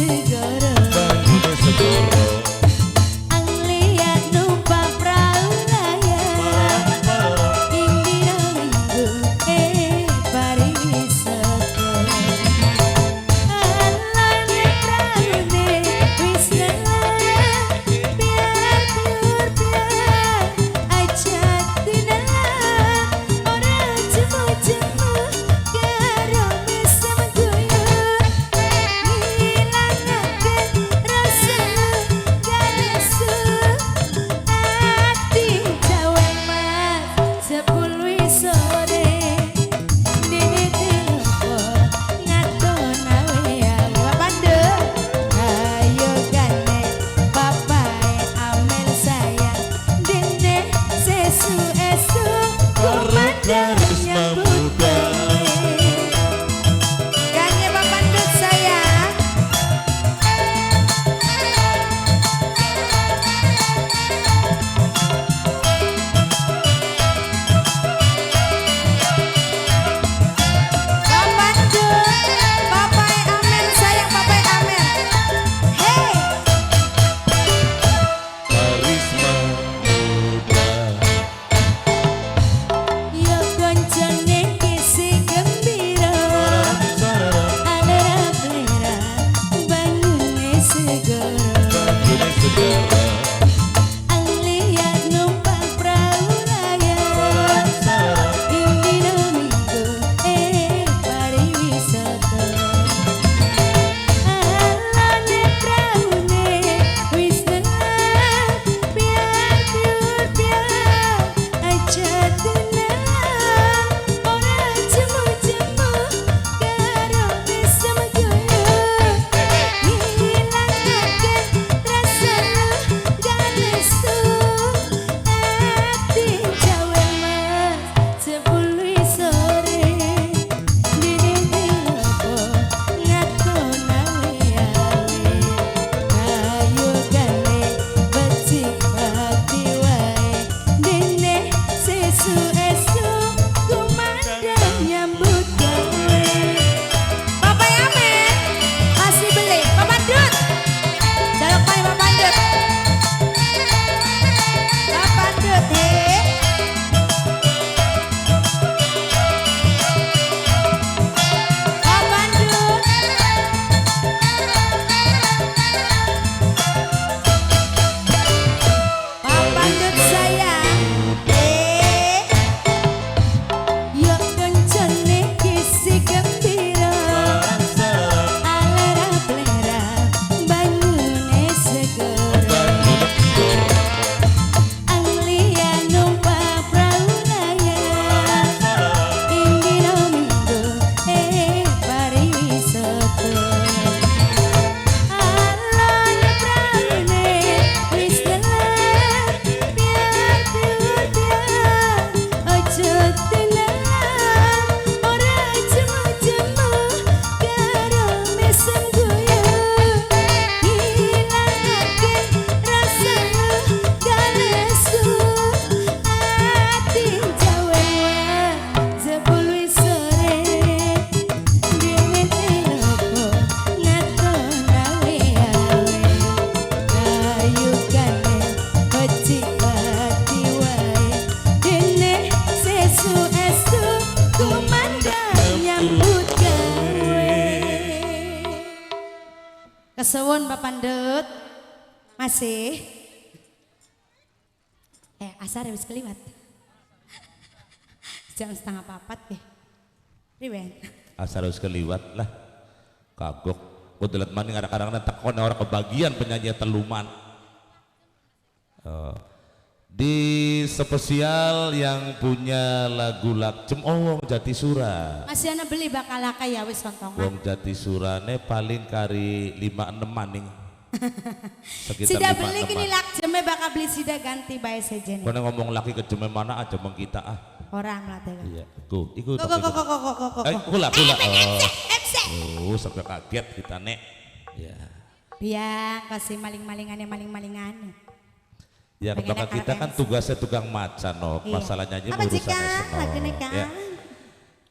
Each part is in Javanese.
segara, banyune segara. Anglia numpak prau layar, ing dina minggu pariwisata. Alane praune wis nelah, biar biar aja dinelah, ora jemu-jemu karo mesem guyur, ngilangake rasa ganesu ati cawe mas sepuluh sore dene telepon ngaton awe awe Pandut ayo gane papae Amel sayang dene sesu esuk kumandang Karisma nyambut muda. gawe. Ganye Pak Pandut sayang. Pak Pandut, Papae Amel sayang, Papae Amel. Hey. Karisma muda. Yo koncone kisi gembira, alera plera banyune segara. Banyune segara. Anglia numpak prau layar, ing dina minggu pariwisata. Alane praune wis nelah, biar biar biar aja dinelah, ora jemu-jemu karo mesem guyur, ngilangake rasa ganesu ati cawe mas sepuluh sore dene telepon ngaton awe awe ayo gane becik hati wae dene sesu esuk kumandang nyambut gawe. Papa Amen masih beli Pak Pandut jaluk pae Pak Pandut, Pak Pandut he. Pak Pandut, Pak Pandut sayang. Yo koncone kisi gembira, alera plera banyune segara. Anglia numpak prau layar, ing dina minggu pariwisata. Alane praune wis nelah, biar biar biar aja dinelah, ora jemu-jemu karo mesem guyur, ngilangake rasa ganesu ati cawe sepuluh sore dene telepon ngaton awe awe ayo gane becik hati wae dene sesu esuk kumandang nyambut gawe. Kesuwun Pak Pandut. Masih asar wis keliwat. Jam 3:30 ya. Riwen. Asar harus keliwat lah. Kagok. Kudelet maning kadang-kadang tekon ora kebagian penyanyi teluman. Oh. Di spesial yang punya lagu Lakcem, oh Wong Jati Sura. Masih ana beli bakal laka ya wis sontongan. Wong Jati Surane paling kari 5-6 maning. Sekitar Sida 5-6 beli kini an. Lakceme bakal beli sida ganti bae sejen. Kono ngomong laki kejeme mana aja meng kita ah. Orang lah. Iya, go, iku. Kok kok kok kok kok kok. Eh, kula kula. MC MC. Oh, sampai kaget kita nek. Ya. Biar kasih maling-malingane maling-malingane. Ya, Pengen bakal kita kan MC. Tugasnya tukang macan no. Iya. Masalah nyanyi Apa urusannya sih, Kang? senok. Lagune, Kang? Ya.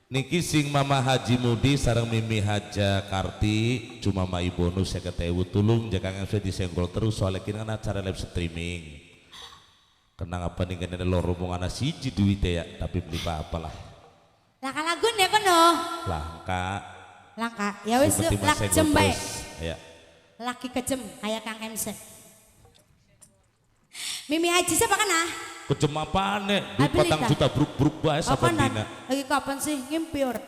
Niki sing Mama Haji Mudi sareng Mimi Haja Karti cuma mai bonus 50.000 tulung jangan saya disenggol terus soalnya kini kan acara live streaming. Kenang apa nih kene loro mung ana siji duwite ya, tapi beli apa-apa lah. Lah lagun ya kono. Langka. Langka. Ya wis lak jem bae. Ya. Laki kejem kayak Kang MC. Mimi Haji siapa kana? Kejem apane? Duit 4 juta bruk-bruk bae saben dina. Lagi kapan sih ngimpi ora?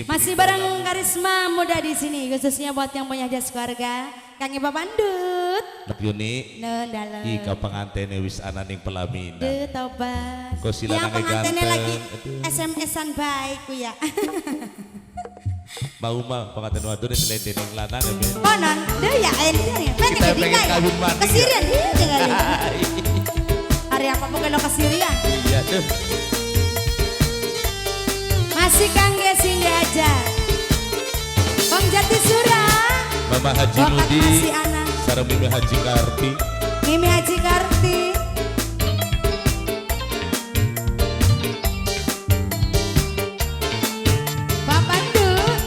Masih bareng Karisma Muda di sini, khususnya buat yang punya jas keluarga. Kang Ipa Pandut. Nek Yuni. Nendalem. Ika pengantene wis ana ning pelaminan. Duh tobat. Kok silanange pengantene lagi ganteng. SMS-an baik ku ya. Mau mah pengantin wadon dilendening lanang ya. Ben. Konon, duh ya ini. Kita pengen kawin maning. Kesirian iya kali. Hari apa pokoknya lo kesirian. Iya tuh. Masih Kang Gesing aja. Bang Jati Sura. Mama Haji Nudi. Sareng Mimi Haji Karti. Mimi Haji Karti. Bapak Dut.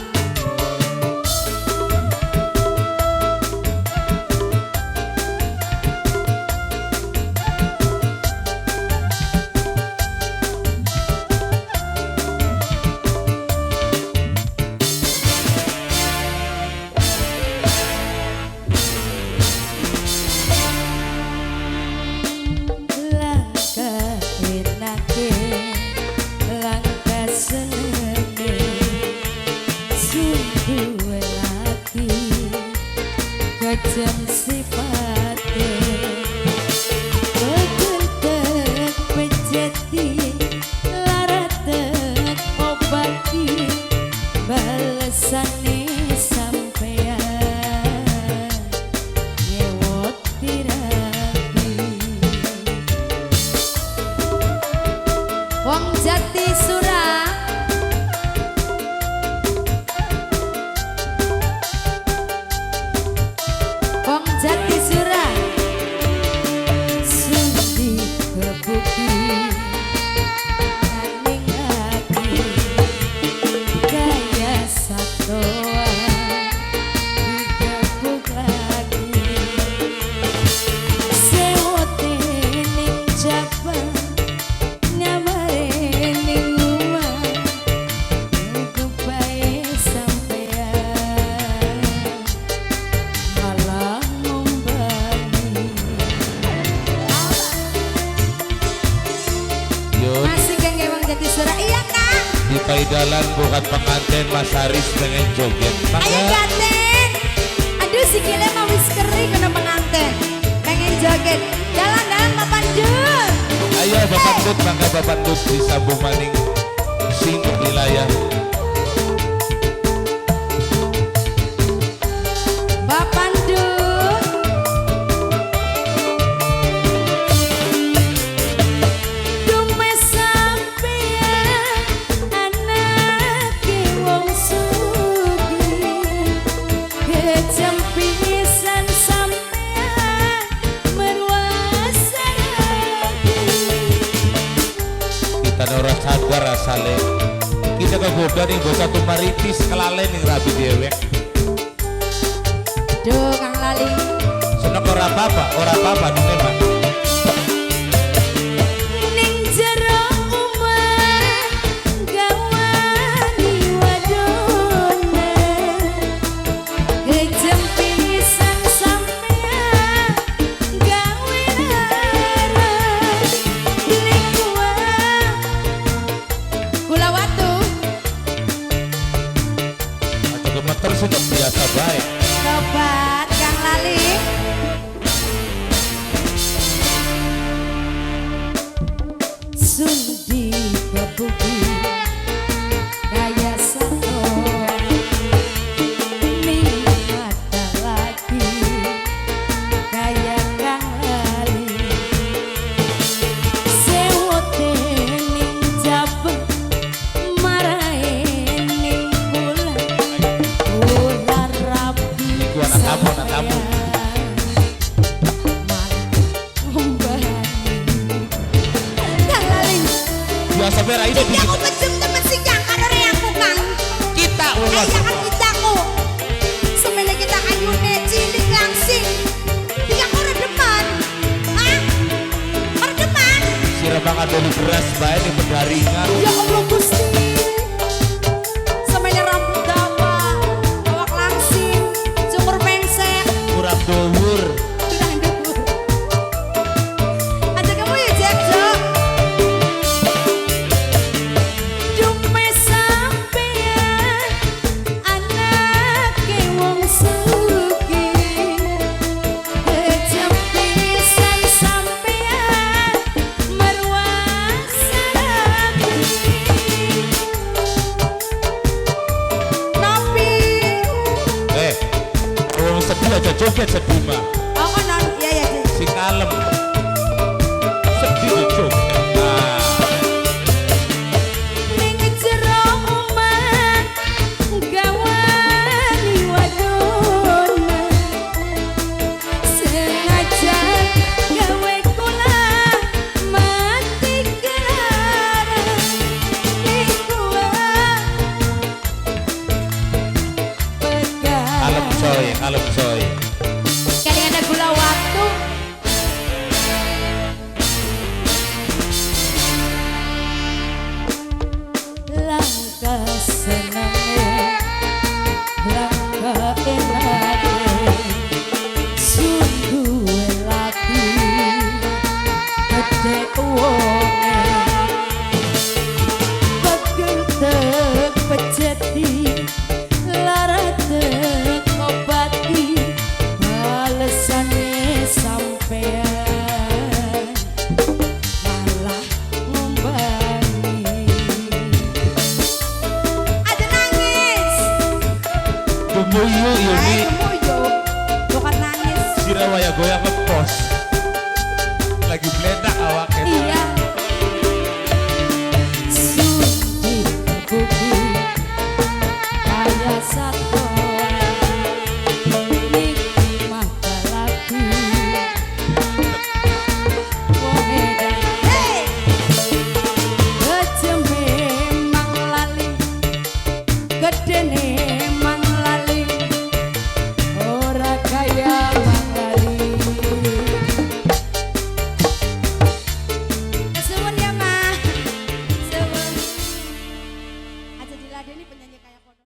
Langkah enake, langkah senenge, sungguh laki kejam sifate, betul pejeti, laratek obati, balesane sampean nyewot tirapi. Wong Jati Sura. Wong Jati Sura. Sundi kebuki aning ati kaya satoa digebuk lagi sewote ning jaba ngamare ning omah kepae sampean malah ngombani. Yun. Masih geng Wong Jati Sura. Iya Kang. Di Paidalan bukan pengantin Mas Haris pengen joget. Ayo Mangga. ganten. Aduh sikile mau wis kering kena pengantin. Pengen joget. Jalan-jalan Bapak Dut. Ayo Bapak Dut, mangga Bapak Dut disambung maning sing wilayah. Bapak Dut. Dume sampean anake wong sugih. Kejam pisan sampean merwasa ati. Kita ora sadar asale. Kita kegoda ning bocah tumaritis kelalen ning rabi dewek. Duh Kang Lali. Seneng ora apa-apa nene Pak. Ning jero omah gawani wadone. Kejam pisan sampean gawe lara. Ning kula watu. Aja gemeter sih biasa bae. Tobat Kang Lali. Sundi kebuki kaya sato ning mata lagi kaya Kang Lali. Sewote ning jaba marahe ning kula kula rapi. Iku anak tamu, anak tamu. Malah ngombani. Kang Lali. Adoli beras bae di pedaringan. Ya Allah Gusti. Semene rambut dawa, awak langsing, cukur pengsek, Kurang dhuwur. Kurang dhuwur. Aja kamu ya Jack Jok. Dume sampean anake wong sugih. Kejam pisan sampean merwasani. Nopi. Eh, wong sedih aja joget sedih mah. Oh konon, iya ya. Sing kalem. Sedih aja joget. Nah, Ning jero omah gawani wadon. Sengaja gawe kula mati kelaran. Iku kalem coy, kalem coy. Kali ada gula waktu. Langkah senange, langkah enake, sungguh lagi gede wonge. Pegel tek pejeti, lara tek obati, balesane sampean malah ngombangi. Ada nangis. Gemuyu Yuni. Ayo gemuyu. Bukan nangis. Sira waya goyang ngepos. Lagi beledak awaknya. Iya.